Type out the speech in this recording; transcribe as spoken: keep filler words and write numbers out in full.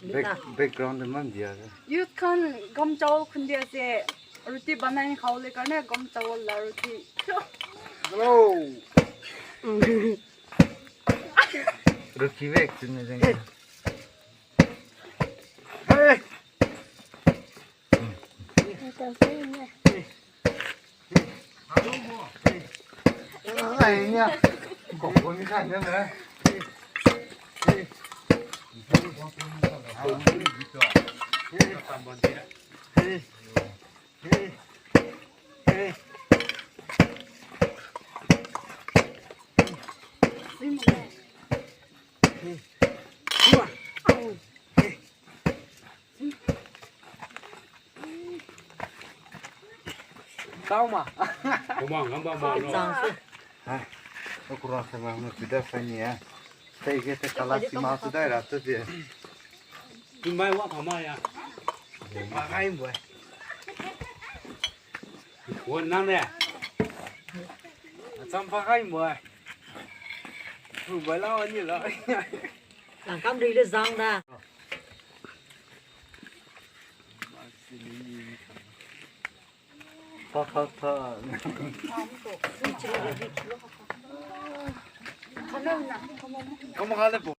Back, background de man dia ase. Youth khan gom chawal khundi ase. Roti banai khabole karne gom chawal la roti. Hello. Roti bek tu ne jeng. Hey. Tau ma. Kuma ngamba ma lo. Chang su. Ha. Okura sama mo sudah sani ya. Saya kita kalau si mau sudah ratu dia. Tumbai wa kama ya. Pakai boy. Wa nang ya. Chang pakai boy. Tumbai la ni la. Nang kam ri le zang da. Tha tha tha. Kamu kale po.